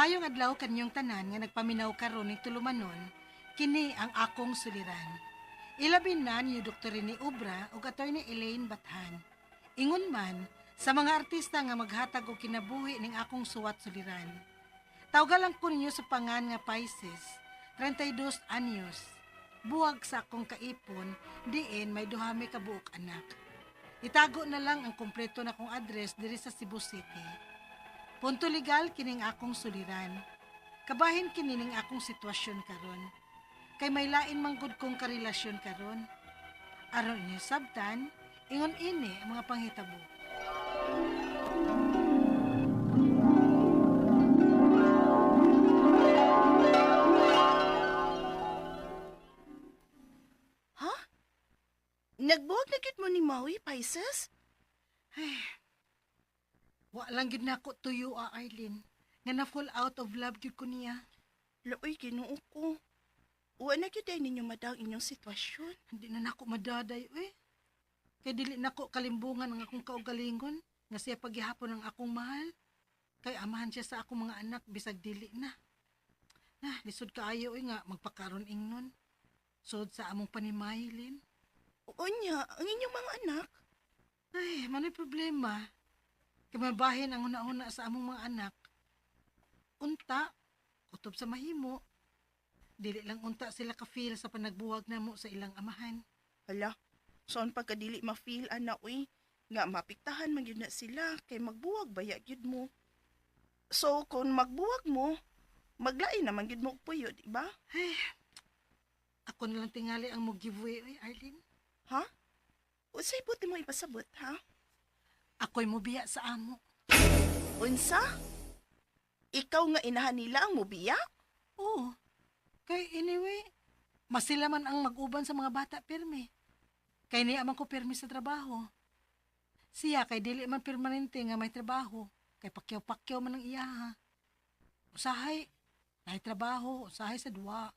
Maayong adlaw kanyong tanan nga nagpaminaw karon ning tulumanon, kini ang akong suliran. Ilabi na ni Dr. Rene Obra ug Attorney Elaine Bathan. Ingon man sa mga artista nga maghatag og kinabuhi ning akong suwat suliran. Tawgalan ko ninyo sa pangan nga Pisces, 32 anyos. Buwag sa akong kaipon, diin may duha mi ka buok anak. Itago na lang ang kompleto na kong address diri sa Cebu City. Punto legal kining akong suliran. Kabahin kini ning akong sitwasyon karon. Kay may lain manggod kong karelasyon karon. Aron inyo sabtan, ingon ini ang mga panghitabo. Ha? Nagbuwag na gyud mo ni Maui, Pisces? Wa lang gyud nako tuyo, ah, Arlene. Nga na fall out of love gyud ko niya. Laoy, Ginoo ko. Wa na gyud ay ninyo madang inyong sitwasyon. Hindi na nako madaday, uy. Kay dili nako kalimbungan ang akong kaugalingon nga siya paghihapon ang akong mahal. Kay amahan siya sa akong mga anak bisag dili na. Na, lisod kaayo uy nga magpakaron ingnon. Sud sa among panimaylin. Unya, ang inyong mga anak. Ay, mano'y problema. Kay mabahin ang huna-huna sa among mga anak. Unta, kutob sa mahimo. Dili lang unta sila ka-feel sa panagbuwag namo sa ilang amahan. Hala, soon pagkadili ma-feel ana uy, nga mapiktahan man gyud na sila kay magbuwag baya gyud mo. So kung magbuwag mo, maglain naman gyud mo og puyo, di ba? Ay, ako na lang tingali ang mo giveaway, uy, Arlene. Ha? Unsay buti mo ipasabot, ha? Ako'y mobiya sa amo. Unsa? Ikaw nga inahan nila ang mubiya? Oo. Kay anyway, masila man ang mag-uban sa mga bata pirmi. Kay niya man ko pirmi sa trabaho. Siya kay dili man permanente nga may trabaho. Kay pakyaw-pakyaw man ang iyaha. Usahay, naay trabaho, usahay sa duwa.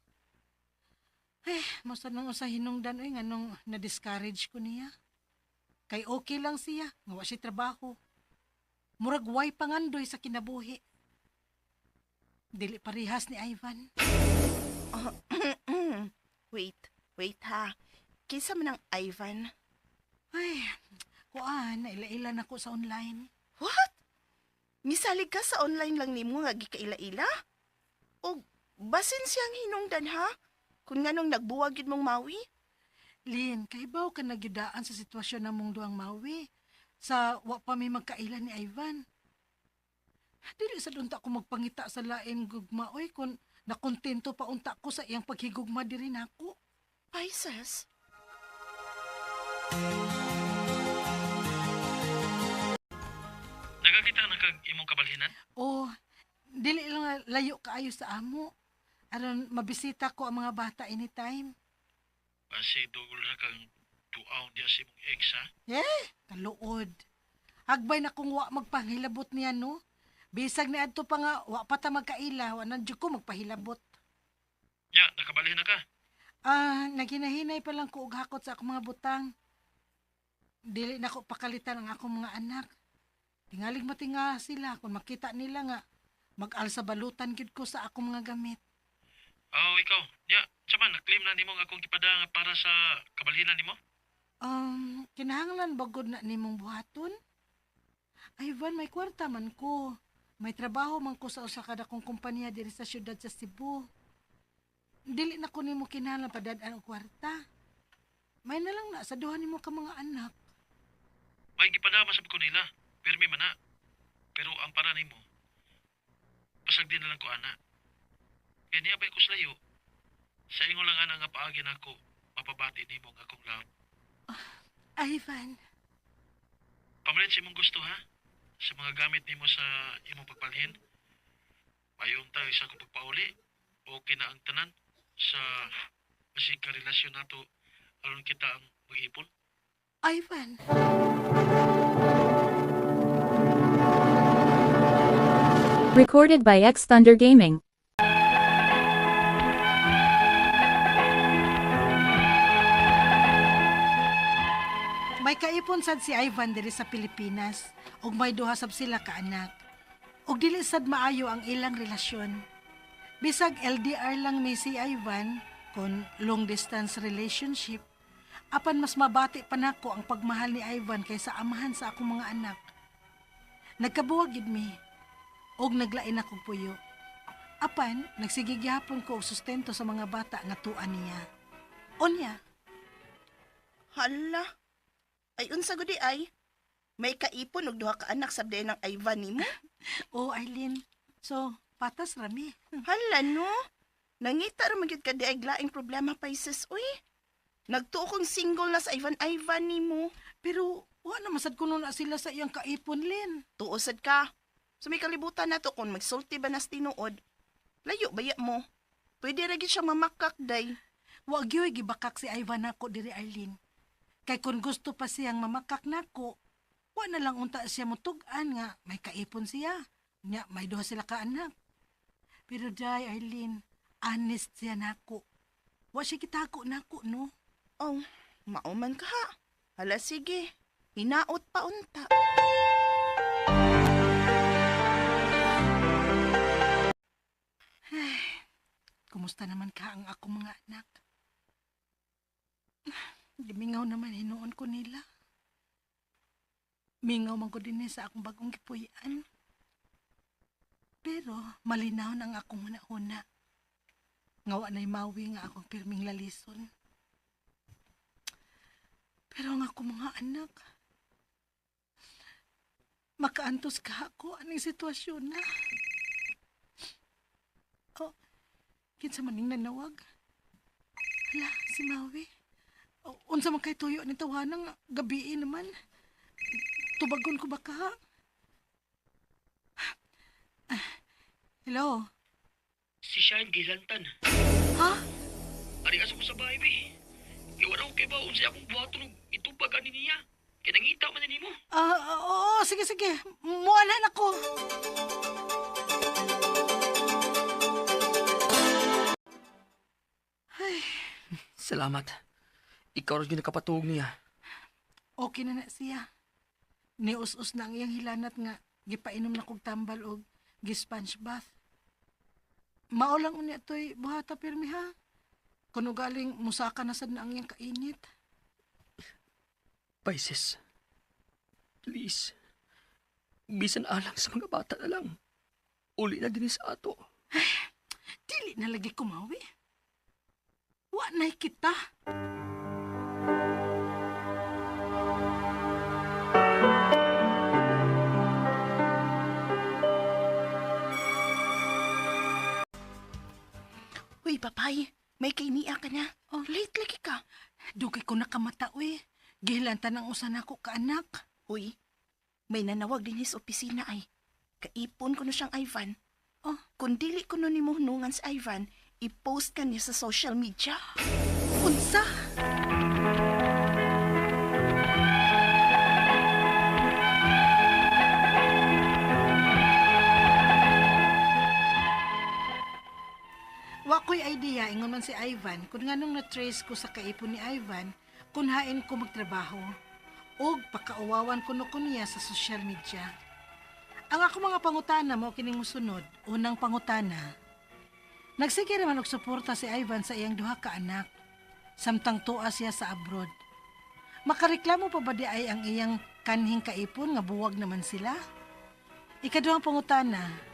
Eh, masa nang usa hinungdan oy nganong na-discourage ko niya. Kay okay lang siya, nga wa siya trabaho. Murag way pangandoy sa kinabuhi. Dili parehas ni Ivan. Wait, wait ha. Kinsa man ang Ivan? Ay, kuan, naila-ila na ko sa online. What? Misalig ka sa online lang nimo nga gikaila-ila? O basin siyang hinungdan ha? Kung nganong nagbuwag gyud mong Maui? Lin, kahibaw ka nagyudaan sa sitwasyon namong duang Maui. Sa wa pa may magkaila ni Ivan. Dili sa unta ko magpangita sa lain gugma oy kung nakontento pa unta ko sa iyang paghigugma diri nako. Pisces? Nagakita na kag imong kabalhinan? O dili lang layo kaayo sa amo. Aron mabisita ko ang mga bata anytime. Basi dugol ra kang duaw diya sa imong ex ha? Eh, kaluod. Hagbay na kung wa magpanghilabot niya, no? Bisag ni adto pa nga, wa pa ta magkaila, wa na jud ko magpahilabot. Ya, nakabalhin na ka. Ah, naghinahinay pa lang ko og hakot sa akong mga butang. Dili na ko pakalitan ang akong mga anak. Tingalig matinga sila kung makita nila nga mag-alsa balutan gyud ko sa akong mga gamit. Oh, ikaw. Ya, sama na-claim na nimo ang akong gipada nga para sa kabalhinan nimo? Kinahanglan ba gud na nimong buhaton? Ivan, may kwarta man ko. May trabaho man ko sa usa ka dakong kompanya diri sa siyudad sa Cebu. Dili na ko nimo kinahanglan padad-an og kwarta. May na lang na sa duha nimo ka mga anak. May gipada man sab ko nila. Pirmi man na. Pero ang para nimo, pasag din na lang ko ana. Kaya niya ba ko sa layo? Sa ingon lang ana nga paagi nako mapabati nimo ang akong love. Ivan, Pamalit sa imong gusto ha? Sa mga gamit nimo sa imong pagbalhin. Payon tayo sa akong pagpauli. Okay na ang tanan sa basig ka relasyon nato aron kita ang mag-ipon. Ivan. Recorded by X Thunder Gaming. May kaipon sad si Ivan diri sa Pilipinas ug may duha sab sila ka anak. Ug dili sad maayo ang ilang relasyon. Bisag LDR lang mi si Ivan kon long distance relationship, apan mas mabati pa nako ang pagmahal ni Ivan kaysa amahan sa akong mga anak. Nagkabuwag gid mi og naglain akong puyo. Apan nagsige gihapon ko og sustento sa mga bata nga tuan niya. Unya, Hala. Ay unsa gudi ay? May kaipon og duha ka anak sabday ng Ivan nimo? Oh Eileen, so patas rami. Hala no. Nangita ra man gyud ka di ay laing problema Pisces uy. Nagtuo kong single na sa Ivan Ivan nimo. Pero wa na masad kuno na sila sa iyang kaipon, Lin. Tuo sad ka. Sa may kalibutan nato kung magsulti ba nas tinuod. Layo baya mo. Pwede ra gyud siya mamakak day. Wa gyud gibakak si Ivan nako diri, Arlene. Kay kung gusto pa siyang mamakak nako, wa na lang unta siya mutug-an nga may kaipon siya. Nya may duha sila ka anak. Pero day Arlene, honest siya nako. Wa siya kitako nako no. Oh, mauman ka ha. Hala sige. Hinaot pa unta. Kumusta naman ka ang akong mga anak? Gimingaw naman hinuon ko nila. Mingaw man ko din sa akong bagong gipuy-an. Pero malinaw na ang akong huna-huna. Nga wa na'y mawi nga akong pirming lalison. Pero ang akong mga anak, makaantos ka ako aning sitwasyon na. Oh, kinsa man ning nanawag? Hala, si Maui. O, unsa man kay tuyo ni tawanang gabii naman. Tubagon ko ba ka? Ah, hello? Si Shine gilantan. Ha? Ari asa ko sa bahay, be. Iwan ako kay baon sa akong buhaton og itubag ani niya. Kay nangita man na nimo. Ah, oo, sige, sige. Mualan ako. Salamat. Ikaw rin yung nakapatuog niya. Okay na na siya. Nius-us na ang iyang hilanat nga gipainom na kog tambal og gi-sponge bath. Mao lang unya to'y buhata pirmi ha. Kuno galing musaka na sad na ang iyang kainit. Pisces, please. Bisan alang sa mga bata na lang. Uli na din sa ato. Dili na lagi kumawi. Wa na'y kita. Uy, papay. May kainia ka na. Oh. Late lagi ka. Dugay ko nakamata uy. Gihilantan ang usa nako ka anak. Uy, may nanawag din sa opisina ay. Kaipon ko no siyang Ivan. Oh. Kung dili ko no nimo hunungan si Ivan, i-post ka niya sa social media. Unsa? Wa ko'y idea ingon man si Ivan kung nganong na-trace ko sa kaipon ni Ivan kung hain ko magtrabaho og pakauwawan kuno ko niya sa social media. Ang ako mga pangutana mo kining musunod. Unang pangutana. Nagsige naman og suporta si Ivan sa iyang duha ka anak. Samtang tuwa siya sa abroad. Makareklamo pa ba di ay ang iyang kanhing kaipon nga buwag naman sila? Ikaduhang pangutana.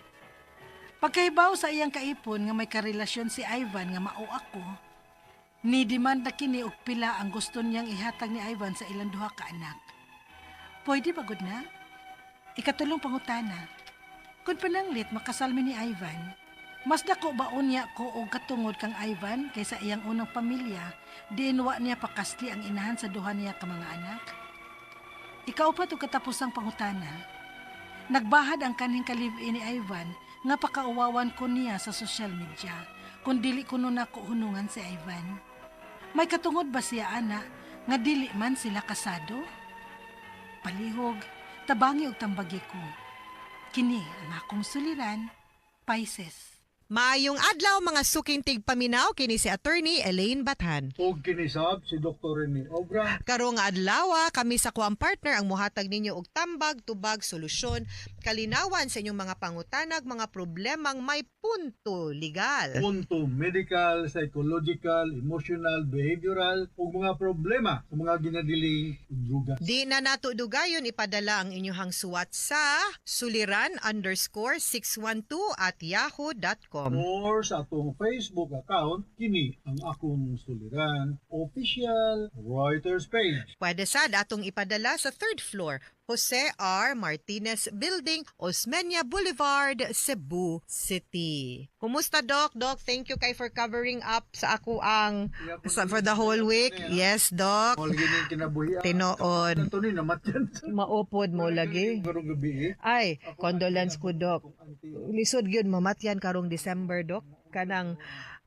Pagkahibaw sa iyang kaipon nga may karelasyon si Ivan nga mao ako, ni demanda kini og pila ang gusto niyang ihatag ni Ivan sa ilang duha ka anak. Pwede ba gud na? Ikatulong pangutana. Kung pananglit makasal mi ni Ivan, mas dako ba unya ko og katungod kang Ivan kaysa iyang unang pamilya, diin wa niya pakasli ang inahan sa duha niya ka mga anak? Ikaupat og katapusang pangutana. Nagbahad ang kanhing ka-live-in ni Ivan nga pakauwawan ko niya sa social media kung dili kuno nako hunungan si Ivan. May katungod ba siya ana nga dili man sila kasado? Palihog, tabangi og tambagi ko. Kini ang akong suliran, Pisces. Maayong adlaw, mga suking tigpaminaw, kini si Attorney Elaine Bathan. Og kinisab si Dr. Rene Obra. Karong adlaw kami sa kuang partner ang muhatag ninyo og tambag, tubag, solusyon, kalinawan sa inyong mga pangutanag, mga problemang may punto legal. Punto medical, psychological, emotional, behavioral ug mga problema sa mga ginadiling ug druga. Di na nato dugayon, ipadala ang inyong suwat sa suliran_612@yahoo.com. Or sa atong Facebook account, kini ang akong suliran official Reuters page. Pwede sad atong ipadala sa third floor, Jose R. Martinez Building, Osmeña Boulevard, Cebu City. Kumusta, Doc? Doc, thank you kay for covering up sa ako ang for the whole week. Yes, Doc. Mao lagi ning kinabuhi. Tinuod. Ato ni namatyan. Maupod mo lagi. Karong gabi eh. Ay, condolence ko, Doc. Lisod gyud mamatyan karong December, Doc. Kanang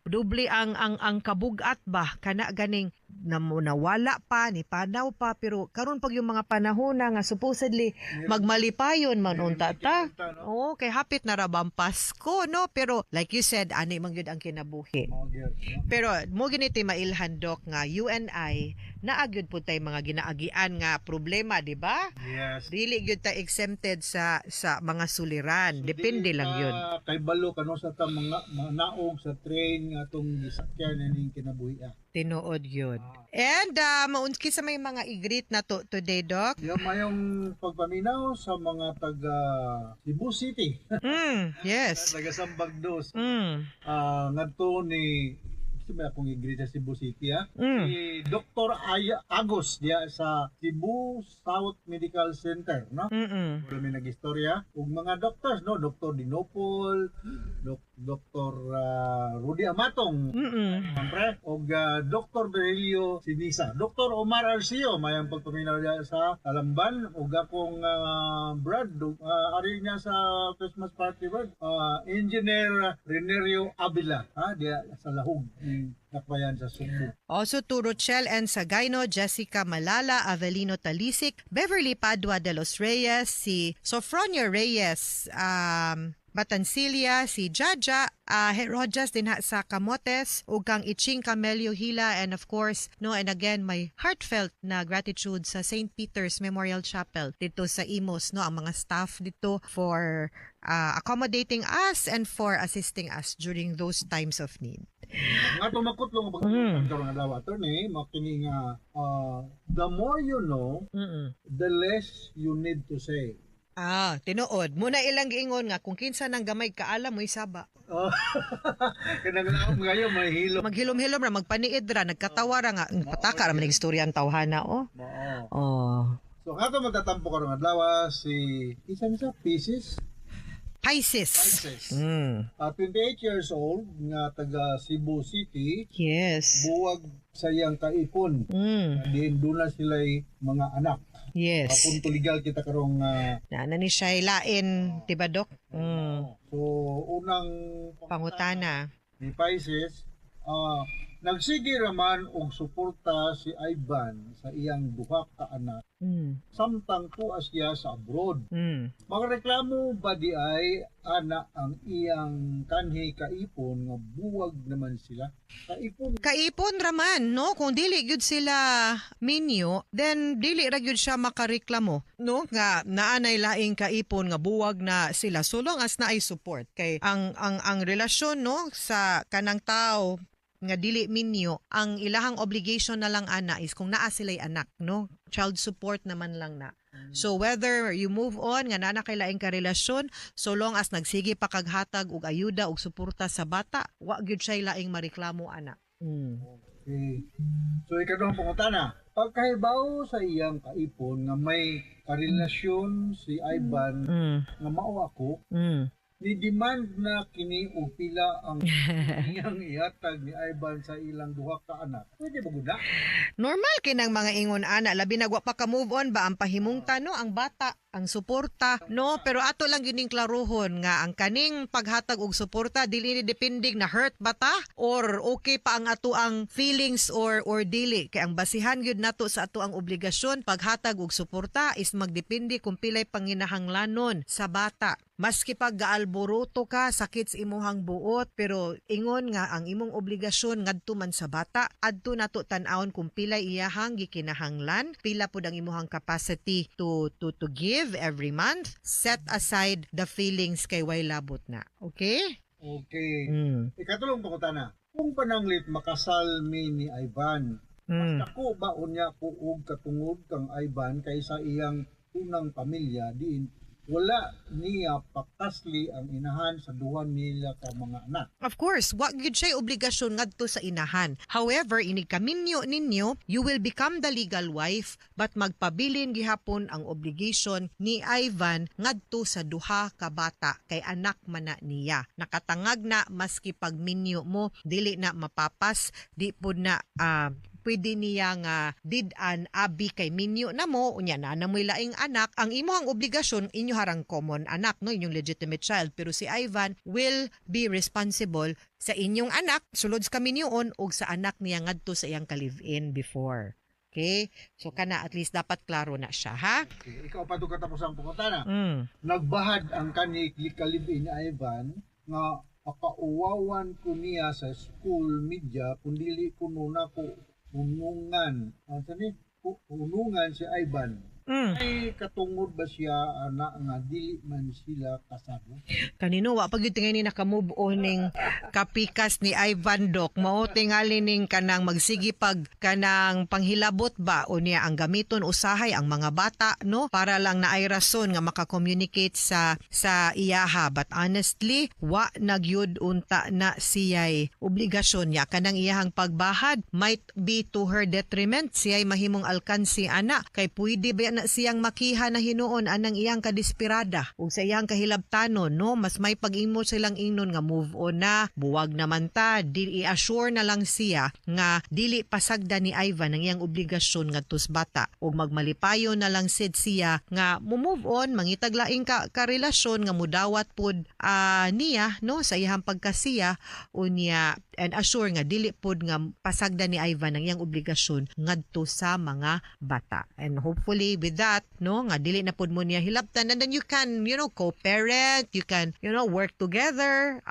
dubli ang kabugat ba kana ganing nawala pa ni panaw pa, pero karon pag yung mga panahon na nga supposedly magmalipayon man unta ta. Oo, kay hapit na ra bang Pasko, no? Pero like you said, ani man gyud ang kinabuhi. Mga girls, no? Pero mo giniti mailhan, Doc, nga you and I naa gyud pud tay mga ginaagian nga problema, di ba? Yes. Dili gyud ta exempted sa mga suliran. Depende Dili lang ta yun. kay balo kano sa ta mga naog sa train nga atong gisakyan ining kinabuhi. Ah. Tinuod yun. And maunski sa may mga i-greet na to today, Doc. Yung mayong pagpaminaw sa mga taga Cebu City, taga Sambagdos. Ngadto ni gusto ba akong i-greet sa Cebu City ah. Si Dr. Agos diya sa Cebu South Medical Center, no? Wala may nag-istorya ug mga doctors, no? Dr. Dinopol, Dr. Rudy Amatong, siyempre, og Dr. Berelio Sinisa. Dr. Omar Arcio, mayang pagpaminaw diya sa Talamban ug akong Brad, ari niya sa Christmas party, Brad. Engineer Renerio Avila, ha, diya sa Lahug, ning Dakbayan sa Sugbo. Also to Rochelle N. Sagaino, Jessica Malala, Avelino Talisik, Beverly Padua de los Reyes, si Sofronio Reyes, Batancilia, si Jaja, Herojas din ha sa Camotes, ug kang Iching Camelio Hila, and of course, no, and again, my heartfelt na gratitude sa St. Peter's Memorial Chapel dito sa Imus, no, ang mga staff dito for accommodating us and for assisting us during those times of need. Nga tumakutlong pag karong adlaw, attorney, makini nga the more you know, the less you need to say. Ah, tinuod. Muna ilang giingon nga kung kinsa nang gamay kaalam mo'y saba. Oh. Kanang naom ngayon may hilo. Maghilom-hilom ra, magpaniid ra, nagkatawa ra nga, pataka ra man ang istorya ang tawhana oh. Mao. Oh. So nga to magtatampo karong adlaw si isa ni sa Pisces, Pisces. Pisces. 28 years old nga taga Cebu City, buwag sa iyang kaipon. Diin doon na sila'y mga anak. Punto legal kita karong Na ni siya lain, di ba, Dok? So unang Pangutana. ni Pisces, nagsige raman og suporta si Ivan sa iyang duha ka anak samtang tuwa siya sa abroad. Magareklamo ba di ay ana ang iyang kanhi kaipon nga buwag naman sila? Kaipon. Kaipon raman, no? Kung dili gyud sila minyo, then dili ra gyud siya makareklamo, no? Nga naanay laing kaipon nga buwag na sila so long as naay support kay ang relasyon, no, sa kanang tao nga dili minyo, ang ilahang obligation na lang ana is kung naa sila'y anak, no, child support naman lang na. So whether you move on nga naa na kay laing karelasyon, so long as nagsige pa kag hatag og ayuda og suporta sa bata, wa gyud siya laing mareklamo ana. Okay. So ikaduhang pangutana, pagkahibaw sa iyang kaipon nga may karelasyon si Ivan nga mao ako, ni demand na kini og pila ang iyang ihatag ni Ivan sa ilang duha ka anak. Pwede ba gud na? Normal kinang mga ingon ana, labi na wa pa ka move on ba ang pahimungta, no, ang bata. ang suporta, no? Pero ato lang gining klaruhon nga ang kaning paghatag og suporta dili ni depending na hurt ba ta or okay pa ang ato ang feelings or dili, kay ang basihan gyud nato sa ato ang obligasyon paghatag og suporta is magdepende kung pilay panginahanglanon sa bata. Maski pag gaalboroto ka, sakit sa imuhang buot, pero ingon nga ang imong obligasyon ngadto man sa bata, adto nato tan-awon kung pilay iyahang gikinahanglan, pila pud ang imuhang capacity to give every month. Set aside the feelings kay way labot na. Okay? Okay. Ikatulong pangutana. Kung pananglit makasal mi ni Ivan, dako ba unya ko og katungod kang Ivan kaysa iyang unang pamilya diin wala niya pakasli ang inahan sa duha nila ka mga anak? Of course, wa gyud siya obligasyon ngadto sa inahan. However, inig kaminyo ninyo, you will become the legal wife, but magpabilin gihapon ang obligation ni Ivan ngadto sa duha ka bata kay anak man na niya. Nakatangag na maski pagminyo mo, dili na mapapas, di pud na pwede niya nga did-an abi kay minyo na mo, unya na namoy laing anak. Ang imuhang obligasyon, inyo harang common anak, no, inyong legitimate child, pero si Ivan will be responsible sa inyong anak sulod sa kaminyoon ug sa anak niya ngadto sa iyang ka-live-in before. Okay, so kana at least dapat klaro na siya, ha? Okay. Ikaw pa to katapos ang pangutana. Nagbahad ang kani ka-live-in ni Ivan nga pakauwawan ko niya sa school media kung dili kuno nako hunungan. Ano ni? Hunungan si Ivan. Ay katungod ba siya ana nga dili man sila kasado? Kanino wa pag gyud ni naka-move on ning kapikas ni Ivan, Doc. Mao tingali ning kanang magsige pag kanang panghilabot ba o niya ang gamiton usahay ang mga bata, no, para lang naay rason nga maka-communicate sa iyaha. But honestly, wa nagyud unta na siyay obligasyon niya. Kanang iyahang pagbahad might be to her detriment, siyay mahimong alkansi ana, kay pwede ba na siyang makiha na hinuon anang iyang kadispirada ug sa iyang kahilabtanon, no? Mas may pag-imo silang ingnon nga move on na, buwag naman ta, di i-assure na lang siya nga dili pasagda ni Ivan ang iyang obligasyon ngadto sa bata ug magmalipayon na lang sid siya nga mo move on, mangitag laing ka karelasyon nga mudawat pod niya, no, sa iyang pagkasiya unya, and assure nga dili pod nga pasagda ni Ivan ang iyang obligasyon ngadto sa mga bata. And hopefully with that, no, nga dili na pod mo niya hilabtan, and then you can co-parent, you can work together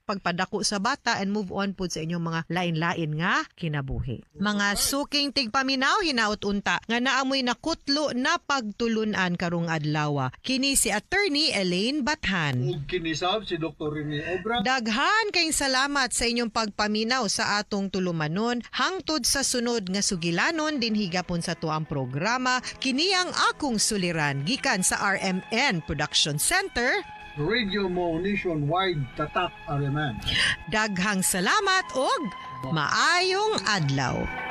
pagpadako sa bata and move on pod sa inyong mga lain-lain nga kinabuhi. Mga suking tigpaminaw, hinaot unta nga naamoy nakutlo na pagtulunan karong adlaw. Kini si Attorney Elaine Bathan. Ug kinisab si Dr. Rene Obra. Daghan kayong salamat sa inyong pagpaminaw sa atong tulumanon. Hangtod sa sunod nga sugilanon dinhi gapon sa tuang programa, kini ang akong suliran gikan sa RMN Production Center. Radio Mo Nationwide, Tatak RMN. Daghang salamat og maayong adlaw.